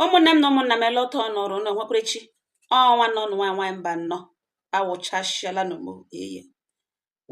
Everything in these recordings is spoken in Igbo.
Ụmụnne m na ụmụnna m, ele ụtọ nọrọ unu nwekwarechi ọ nwanne ụnụ nwaanyị nwaanyị mba nnọọ awụchasịala n'ụmụ eye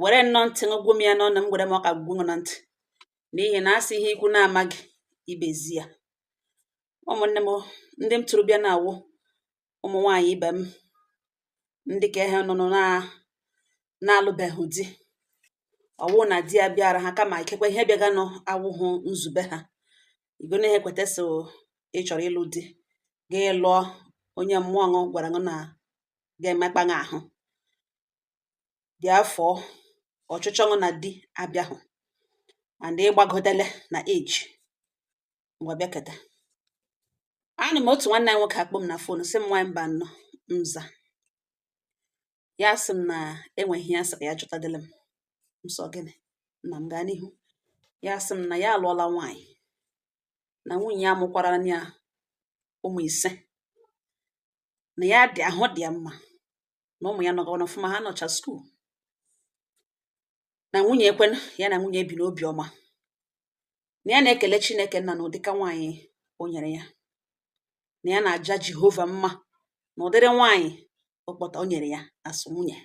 were nnọọ ntị gwu m ya n'ọnụ m gwere m ọka gwuo na ntị, n'ihi na asị ihe ikwu na-amaghị ibezi ya. Ụmụnne m ndị m tụrụ bịa na-awụ ụmụ nwaanyị ibe m, ndị ka ihe nọ na na-alụbeghị di, ọwụ na di ya bịara ha, kama ikekwe ihe bịaganụ awụhụ nzube ha. Igo na ihe kweta so ị chọrọ ịlụ di, gị lụọ onye mmụọ ṅụ gwara ṅụ na ga-emekpa ṅụ ahụ dị afọ ọchịchọ ṅụ na di abịahụ and ịgbagotele na age. Ngwa, bịa keta. Anụ m otu nwanne anyị nwoke akpọ m na phone, sị m, "Nwaanyị mba nnọọ." Nza ya sị m na enweghị ihe ya sị ka ya jụtadịlị m. M sọ gịnị nna m? Gaa n'ihu. Ya sị m na ya alụọla nwaanyị, na nwunye ya mụkwara ya ụmụ 5, na ya dị ahụ dị ya mma, na ụmụ ya nọgọrọ ọfụma, ha nọcha school, na nwunye ekwenụ ya na nwunye bi n'obi ọma, na ya na-ekele Chineke nna na ụdịka nwaanyị o nyere ya, na ya na-aja Jehova mma na ụdịrị nwaanyị ụkpọta o nyere ya asụ nwunye,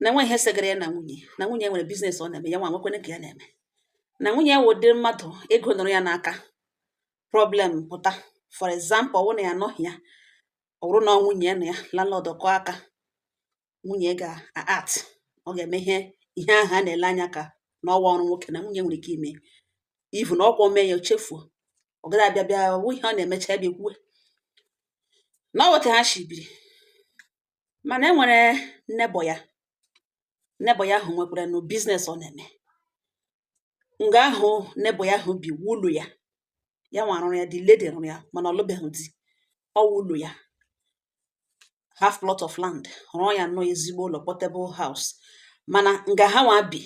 na enwe ihe segara ya na nwunye, na nwunye nwere business ọ na-eme, ya nwa nwekwana ka ya na-eme, na nwunye ya wụ ụdịrị mmadụ ego nọrọ ya n'aka, problem pụta, for example, ọ bụrụ na ya anọghị ya, ọ bụrụ na ọ nwunye ya na ya landlord kọọ aka, nwunye ga-act, ọ ga-eme ihe ihe ahụ a na-ele anya ka n'ọwa ọrụ nwoke na nwunye nwere ike ime. Even ọkwa o mee ya, o chefuo, ọ gaghị abịa bịa wụ ihe ọ na-emecha ya bịa ekwuwe na ọ wete ha shi biri. Mana e nwere neighbour ya, neighbour ya ahụ nwekwara nụ business ọ na-eme. Nga ahụ neighbour ya ahụ bi wu ụlọ ya, ya nwa rụrụ ya, the lady rụrụ ya, mana ọ lụbeghị di. Ọ wụ ụlọ ya, half plot of land, rụọ ya nnọọ ezigbo ụlọ, portable house. Mana nga ha nwa bi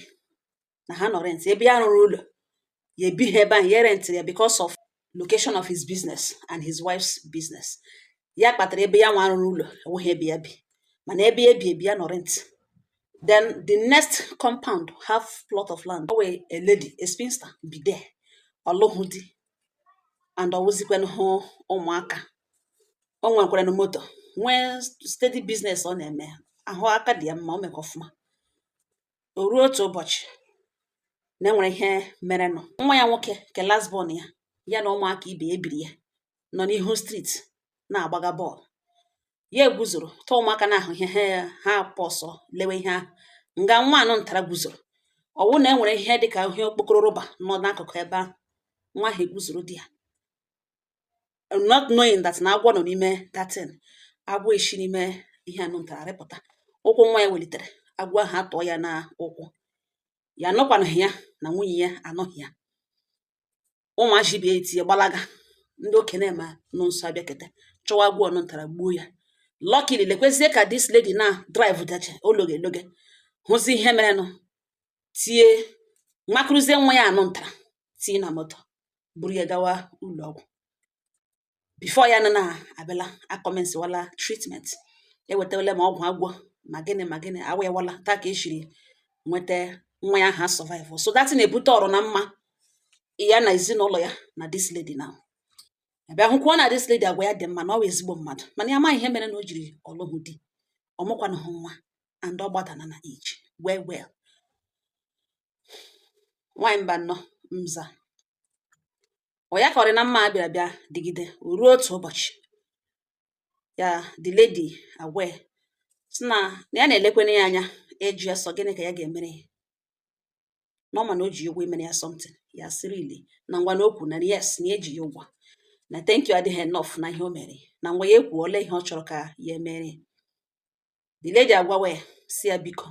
na ha nọ rent. Ebe ya rụrụ ụlọ ya ebighị ebe ahụ, ya rentịrị ya because of location of his business and his wife's business. Ya kpatara ebe ya nwa rụrụ ụlọ enweghị ebe ya bi, mana ebe ya ebi ebi ya nọ rent. Then the next compound, half plot of land, o wee a lady, a spinster, bi there. Ọlụhụ di and ọwụzikwanụ hụ ụmụaka. O nwekwaranụ moto, nwee steady business ọ na-eme, ahụ aka dị ya mma, o mekwa ọfụma. O ruo otu ụbọchị na enwere ihe merenụ. Nwa ya nwoke nke last born ya, ya na ụmụaka ibe ya ebiri ya nọ n'ihu street na-agbaga bọọlụ. Ya eguzoro tụọ ụmụaka na-ahụ ihe ha ha pọsọ lewe ihe ahụ. Nga nwa anụ ntara guzoro, ọwụ na enwere ihe dịka ihe okpokoro rọba nọ n'akụkụ ebe ahụ. Nwa ahụ eguzoro di ya, not knowing that na agwọ nọ n'ime that thing. Agwọ eshi n'ime ihe anụ ntara rịpụta. Ụkwụ nwa ya welitere, agwọ ahụ atụọ ya na ụkwụ. Ya anọkwanụghị ya na nwunye ya anọghị ya. Ụmụazị bịa etinye gbalaga, ndị okenye ma nọ nso abịakete chọwa agwọ ọnụ ntara gbuo ya. Luckily, lekwezie ka this lady na drive dache ologe eloge hụzi ihe merenụ, tie makụrụzie nwa ya anụ ntara, tie na moto, buru ya gawa ụlọ ọgwụ. Before ya nọ na abịala, acommencewala treatment, ewetawala ma ọgwụ agwọ ma gịnị ma gịnị, awịawala taa ka eshiri nweta nwa ya ha survive. So that na-ebute ọrụ na mma ya na ezinụlọ ya na this lady now abịa hụkwuo na this lady agwa ya dị mma, na ọ wụ ezigbo mmadụ, mana ya amaghị ihe mere na o jiri ọlụhụ di, ọmụkwanụhụ nwa, and ọ gbadana na age well well. Nwaanyị mba nnọọ nza ọ ya kọrị na mma bịara bịa dịgide. O ruo otu ụbọchị, ya the lady agwa ya sị na ya na-elekwene ya anya, ịjụ ya sọ gịnị ka ya ga-emere ya, na ọ ma na o ji ụgwọ imere ya something. Ya sịrị ili na ngwa na okwu na yes, na eji ya ụgwọ, na thank you adịghị enough na ihe o mere, na ngwa ya ekwuola ihe ọ chọrọ ka ya emere. The lady agwawa ya si ya biko,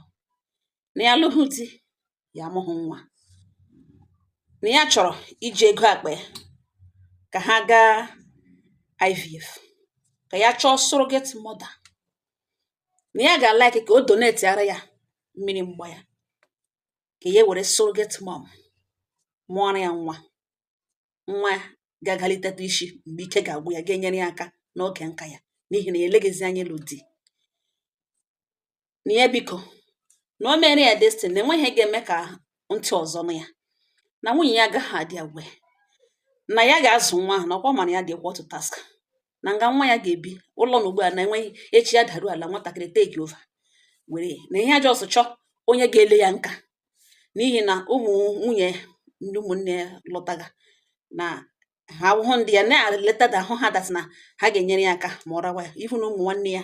na ya alụghị di, ya amụghị nwa, na ya chọrọ iji ego akpa ya ka ha gaa IVF, ka ya chọọ surrogate mother, na ya ga-alike ka o donate ara ya, mmiri mgba ya, ka ya were surrogate mom mụọrọ ya nwa, nwa ga-agaliteta isi mgbe ike ga-agwụ ya, ga-enyere ya aka n'oge nka ya, n'ihi na ya eleghịzi anya ịlụ di. Na ya biko, na o mere ya destiny, na enweghị ihe ga-eme ka ntị ọzọ nụ ya, na nwunye ya agaghị adị agwa. Na ya ga-azụ nwa ahụ, na ọkwa mana ya dị equal to task, na nga nwa ya ga-ebi ụlọ na ugbu a na enweghị echi ya daruo ala, nwatakịrị take over were na ihe a just chọọ onye ga-ele ya nka, n'ihi na ụmụ nwunye ndị ụmụnne ya lọtaga na ha ahụhụ ndị ya na-eleta da ahụ ha that na ha ga-enyere ya aka ma ọ rawa ya ihu na ụmụ nwanne ya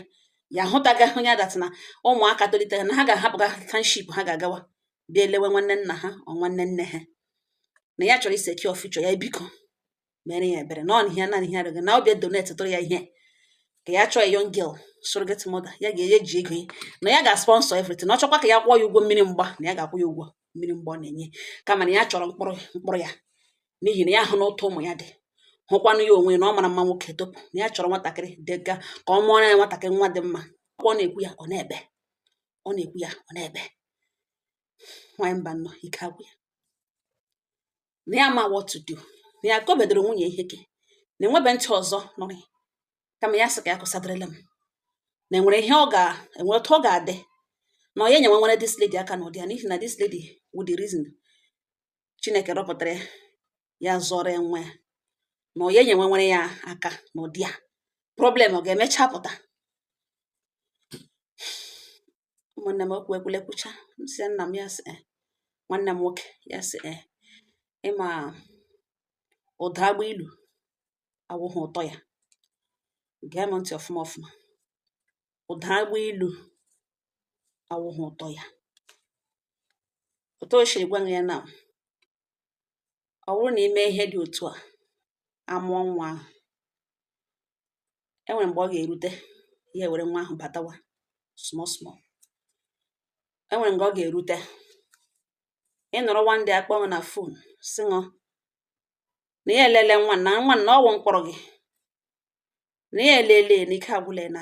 ya ahụtaga onye that na ụmụaka tolitere na ha ga-ahapụga township ha ga-agawa bịa elewe nwanne nna ha ọ nwanne nne ha, na ya chọrọ isecure future ya. Biko mere ya ebere na ọ na ihe naanị ihe arịọghị na ọ bịa donate tụrụ ya ihe ka ya chọọ a young girl surrogate mother ya ga-eji ego ya na ya ga-sponsor everything, na ọ chọkwa ka ya kwụọ ya ụgwọ mmiri mgba, na ya ga-akwụ ya ụgwọ mmiri mgba ọ na-enye, kama na ya chọrọ mkpụrụ mkpụrụ ya, n'ihi na ya hụ na ụtọ ụmụ ya dị, hụkwanụ ya onwe ya na ọ mara mma nwoke topụ, na ya chọrọ nwatakịrị dịga ka ọ mụọrọ ya nwatakịrị nwa dị mma. Ọ na-ekwu ya, ọ na-ebe, ọ na-ekwu ya, ọ na-ebe. Nwaanyị mba nnọọ, ike agwụ ya, na ya ma what to do, na ya kọbedoro nwunye ihe ke na enwebe ntị ọzọ nụrụ ya, kama ya sị ka ya kụsadịrịla m na enwere ihe ọ ga-enwe otu ọ ga-adị na ọ ya enyewe nwere this lady aka n'ụdị ya, n'ihi na this lady wụ the reason Chineke rọpụtara ya, ya zọrọ ya nwa ya, na ọ ya enyewe nwere ya aka n'ụdị a problem ọ ga-emecha pụta. Ụmụnne m, okwu ekwule kwucha, m sị nna m, ya sị eh, nwanne m nwoke, ya sị eh, ịma ụda agba ilu awụghị ụtọ ya. Gee m ntị ọfụma ọfụma, ụda agba ilu awụghị ụtọ ya. Otu o siri gwa m ya na ọ bụrụ na ime ihe dị otu a, amụọ nwa ahụ, enwere mgbe ọ ga-erute ya ewere nwa ahụ batawa small small. Enwere mgbe ọ ga-erute ị nọrọ one day akpọ na phone sị ṅụ na ya elele nwa na nwa na ọwụ mkpọrọ gị, na ya elele na ike agwụla na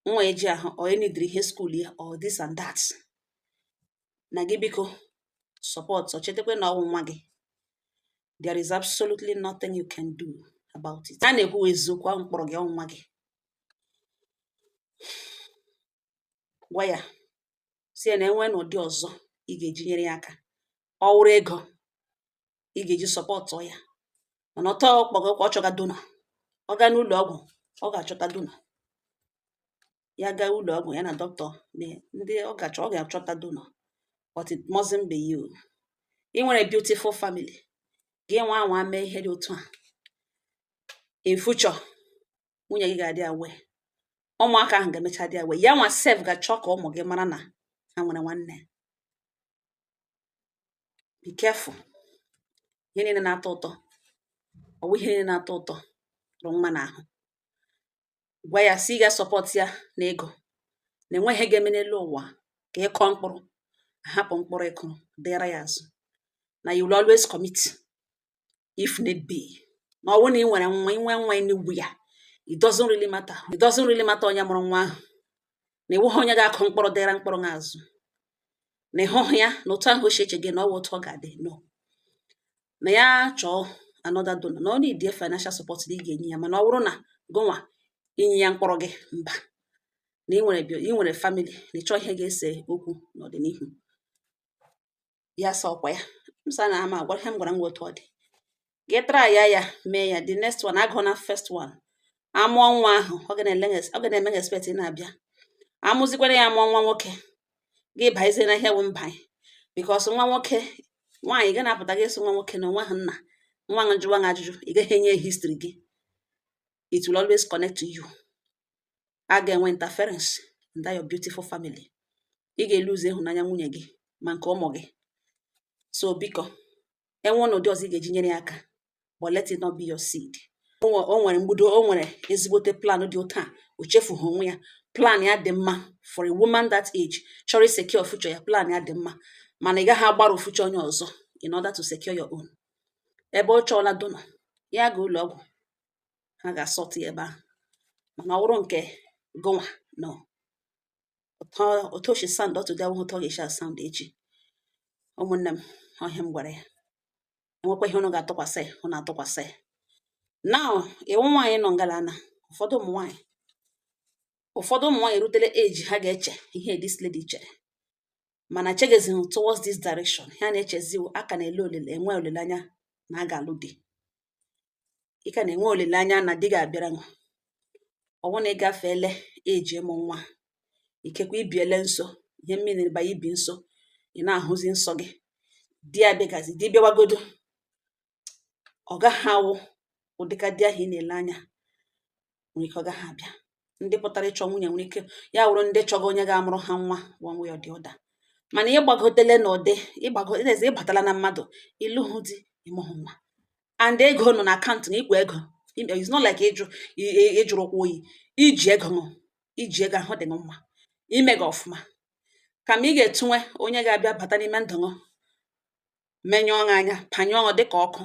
nwa eji ahụ ọ enidiri ihe school ya or this and that, na gị biko support ọ chetakwa na ọwụ nwa gị. There is absolutely nothing you can do about it. A na-ekwu eziokwu ahụ, mkpọrọ gị, ọwụ nwa gị. Gwa ya si ya na enwe n'ụdị ọzọ ị ga-eji nyere ya aka, ọ wụrụ ego ị ga-eji support ya, mana ọtọ kpọgo ka ọ chọga donor, ọ gaa n'ụlọ ọgwụ ọ ga-achọta donor, ya gaa ụlọ ọgwụ ya na dọkịta ndị ọ ga-achọ, ọ ga-achọta donor, but it mustn't be you. Ị nwere beautiful family gị nwa anwa mee ihe dị otu a, in future nwunye gị ga-adị aware, ụmụaka ahụ ga-emecha dị aware, ya nwa sef ga-achọ ka ụmụ gị mara na ha nwere nwanne. Be careful, ihe niile na-atọ ụtọ, ọ bụ ihe niile na-atọ ụtọ rụ nwa n'ahụ. Gwa ya si ị ga-support ya na ego, na enweghị ihe ga-eme n'elu ụwa ka ị kọọ mkpụrụ hapụ mkpụrụ ịkụrụ dịra ya azụ, na you will always commit if need be, na ọ bụrụ na ị nwere nwa, inwe nwa enugwu ya, it doesn't really matter, it doesn't really matter onye mụrụ nwa ahụ, na ịwụghị onye ga-akụ mkpụrụ dịra mkpụrụ azụ, na ịhụhụ ya na otu ahụ o si eche gị na ọ bụ otu ọ ga-adị, no, na ya chọọ another donor, na ọ need financial support na ị ga-enye ya, mana ọ bụrụ na gụnwa inye ya mkpọrọ gị mba, na ị nwere ị nwere family, na ịchọ ihe ga-ese okwu n'ọdịnihu ya. Sa ọkwa ya m sa na ama agwa ihe m gwara m otu ọ dị gị try ya, ya mee ya. The next one agụ na first one amụọ nwa ahụ, ọ ga na-ele, ọ ga na-eme expect ị na-abịa amụzikwara ya, amụọ nwa nwoke gị bazie na ihe wụ mbanye, because nwa nwoke nwaanyị ga na-apụta gị sị nwa nwoke na onwe ahụ nna nwa ahụ jụwa gị ajụjụ, ị gaghị enye history gị. It will always connect to you. A ga-enwe interference in that your beautiful family. Ị ga-eluzu ịhụnanya nwunye gị ma nke ụmụ gị. So biko, enwe n'ụdị ọzọ ị ga-eji nyere ya aka, but let it not be your seed. O nwere mgbudo, o nwere ezigbote plan dị otu a, o chefughị onwe ya. Plan ya dị mma for a woman that age chọrọ secure future ya. Plan ya dị mma, mana ị gaghị agbarụ future onye ọzọ in order to secure your own. Ebe ọ chọọla donor, ya ga ụlọ ọgwụ, ha ga-asọtụ ya ebe ahụ, mana ọ bụrụ nke gụnwa, no. Otu o si sound otu dị awụghị otu ọ ga-esi asound echi. Ụmụnne m, ọhịa m gwara ya, enwekwa ihe unu ga-atụkwasị ya, unu atụkwasị ya. Now, ịwụ nwaanyị nọ ngalana, ụfọdụ ụmụ nwaanyị erutela age ha ga-eche ihe this lady chere, mana chegezighị towards this direction. Ha na-echezi aka na-ele olile, enwe olileanya na a ga-alụ di. Ị ka na-enwe olileanya na di ga-abịara ṅụ. Ọ wụ na ị gafeele eji ịmụ nwa, ikekwe ibiele nso ihe mmiri ba ibi nso, ị na-ahụzi nsọ gị, di abịagazi, di bịawagodo, ọ gaghị awụ ụdịka di ahụ ị na-ele anya. Nwere ike ọ gaghị abịa. Ndị pụtara ịchọ nwunye nwere ike ya wụrụ ndị chọga onye ga-amụrụ ha nwa one way or the other. Mana ịgbagotele n'ụdị ịgbago eze, ịbatala na mmadụ, ịlụhụ di, ịmụhụ nwa, and ego nọ na account na ikwe ego. It's not like ịjụ ịjụrụ ụkwụ oyi. Iji ego ṅụ, iji ego ahụ dị gị mma, ime gị ọfụma, kama ị ga-etunwe onye ga-abịa bata n'ime ndụ ṅụ, menyụọ gị anya, panyụọ ṅụ dịka ọkụ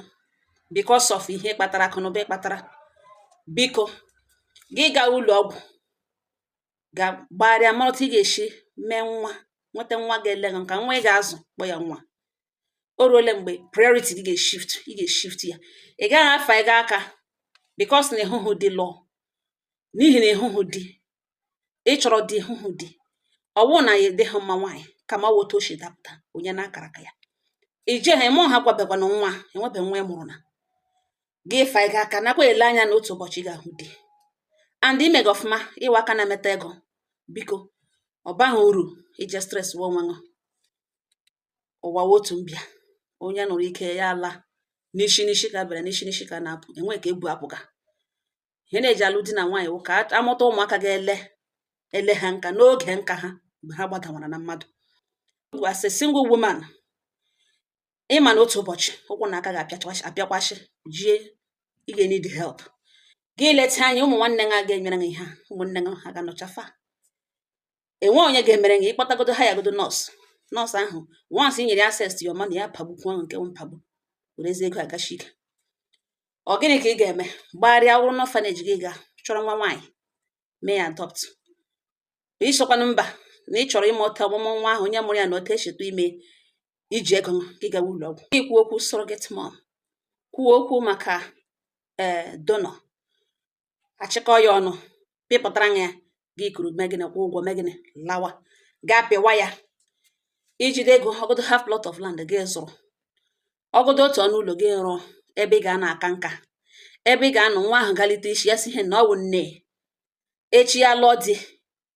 because of ihe kpatara akụnụba kpatara. Biko, gị gaa ụlọ ọgwụ, ga gbagharịa mara otu ị ga-esi mee nwa, nweta nwa ga-ele gị nka, nwa ị ga-azụ, kpọ ya nwa. O ruole mgbe priority gị ga-eshift, ị ga-eshift ya. Ị gaghị afa ịga aka because na ịhụhụ di lụọ, n'ihi na ịhụhụ di ị chọrọ, di ịhụhụ di. Ọwụ na ya edịghị mma nwaanyị, kama ọ wụ otu o si dapụta onye na-akara aka ya ije ha ịmụ ha gwabekwana nwa enwebe nwa ị mụrụ na gị fa ịga aka, nakwa ele anya na otu ụbọchị ị ga-ahụ di and ime gị ọfụma, ịwa aka na-emeta ego. Biko, ọ baghị uru ije stress wa onwe gị. Ụwa wụ otu mbịa, onye nụrụ ike ya ala n'isi n'isi ka bịara, n'isi n'isi ka na-apụ. Enwe ka ebu apụga. Ihe na-eji alụ di na nwaanyị wụ ka amụta ụmụaka ga-ele ele ha nka n'oge nka ha, mgbe ha gbadawara na mmadụ. As a single woman, ịma na otu ụbọchị ụkwụ na aka ga-apịakwasị apịakwasị jie, ị ga-need help. Gị leta anya, ụmụ nwanne gị ga-enyere gị ihe a, ụmụnne gị ha ga-anọcha fa, enwe onye ga-emere gị. Ịkpọtagodo ha ya godo nọọsụ, nọọsụ ahụ, once ị nyere ya access to your money, ya pagbukwu ahụ nke mpagbu, werezie ego agachi ike. Ọ gịnị ka ị ga-eme? Gbagharịa wụrụ n'orphanage, gị ga chọrọ nwa nwaanyị, mee ya adopt. Ịsọkwanụ mba na ị chọrọ ịmụta ọmụmụ nwa ahụ, onye mụrụ ya na otu esi eto ime, iji ego gị gawa ụlọ ọgwụ. Ikwu okwu surrogate mom, kwuo okwu maka donor, achịkọ ya ọnụ, pịpụtara ya gị, kuru mee gịnị, kwụ ụgwọ, mee gịnị, lawa, gaa pịwa ya. Ijide ego, ọgọdọ half plot of land gị zụrụ, ọgọdọ otu ọnụ ụlọ gị rụọ, ebe ị ga-anọ aka nka, ebe ị ga-anọ nwa ahụ galite isi ya, si ihe na ọ wụ nne echi ya lụọ di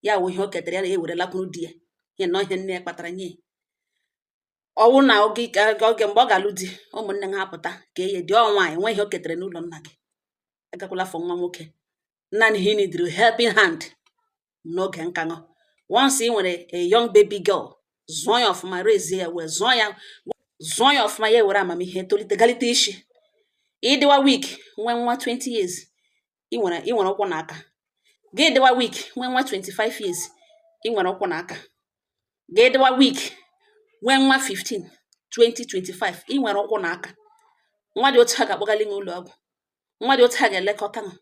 ya, wụ ihe o ketara ya na ewere lakwuru di ya, ihe na ihe nne ya kpatara nye ọwụ na oge oge mgbe ọ ga-alụ di, ụmụnne ha apụta ka eye dị ọ nwaanyị nwe ihe o ketara n'ụlọ nna gị. Agakwala afọ nwa nwoke naanị ihe neediri helping hand n'oge nkaṅụ. Once ị nwere a young baby girl, zụọ ya ọfụma, rezie ya wee zụọ ya, zụọ ya ọfụma, ya ewere amamihe tolite, galite isi. Ịdịwa weak, nwee nwa 20 years, ị nwere ụkwụ na aka gị. Dịwa weak, nwee nwa 25 years, ị nwere ụkwụ na aka gị. Dịwa weak, nwee nwa 15, 20, 25, ị nwere ụkwụ na aka. Nwa dị otu a ga-akpọgali gị ụlọ ọgwụ, nwa dị otu a ga-elekọta gị,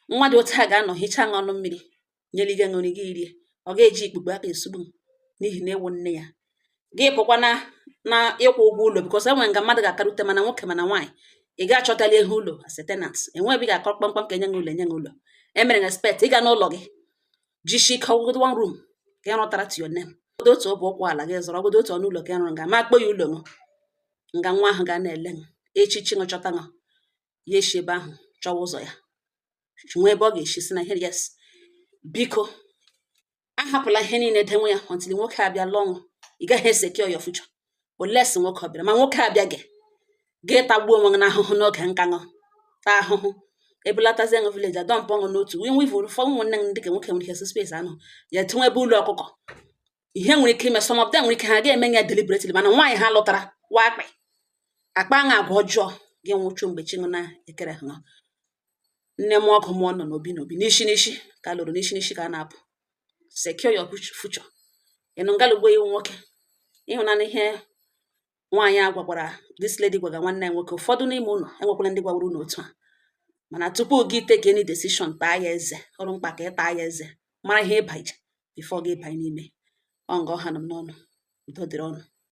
nwa dị otu a ga-anọ hichaa gị ọnụ mmiri, nyeliga nri gị rie. Ọ ga-eji ikpukpe aka esugbu m n'ihi na ewu nne ya gị pụkwa na ịkwụ ụgwọ ụlọ, because enwere nga mmadụ ga-akarute, mana nwoke mana nwaanyị, ị ga-achọtali ihe ụlọ as a tenant. Enwe ebe ị ga-akọ kpamkpam ka enye gị ụlọ, enye gị ụlọ. Emere na expect ịga n'ụlọ gị, jishi ike, ọgụgodo one room ka ị rụtara to your name, ọgụgodo otu ọbụ ụkwụ ala gị zọrọ, ọgụgodo otu ọnụ ụlọ ka ị rụrụ, nga ma akpọ ya ụlọ ṅụ, nga nwa ahụ ga na-ele ṅụ. Echichi ṅụ chọta ṅụ ya, eshi ebe ahụ chọwa ụzọ ya, nwee ebe ọ ga-esi si na ihe. Yes, biko, ahapụla ihe niile denwe ya until nwoke abịa lụọ ṅụ. Ị gaghị esecure your future unless nwoke ọ bịara. Ma nwoke abịaghị, gị tagbuo onwe gị n'ahụhụ n'oge nka ṅụ, taa ahụhụ, ebulatazie ṅụ village, adọmpụ ọṅụ n'otu nwe ivu ụfọdụ ụmụnne m ndị ka nwoke nwere ike si space anụ ya etinwe ebe ụlọ ọkụkọ. Ihe nwere ike ime, some of them nwere ike ha ga-eme ya deliberately, mana nwaanyị ha lụtara wa akpị akpa aṅụ agwa ọjọọ gị, nwụchu mgbe chi ṅụ na-ekere ha. Nne m ọgụ mụọ nọ n'obi n'obi, n'isi n'isi ka a lụrụ, n'isi n'isi ka a na-apụ. Secure your future. Ịnụ ngalugbo iwu nwoke ịhụnanya, ihe nwaanyị a gwakwara, this lady gwaga nwanne ya nwoke, ụfọdụ n'ime ụlọ enwekwala ndị gwawuru unu otu a. Mana tupu gị take any decision, taa ya eze ọrụ mkpa, ka ị taa ya eze, mara ihe ịba ije before gị banye n'ime ọ nga ọha nọ m n'ọnụ. Udo dịrị ọnụ.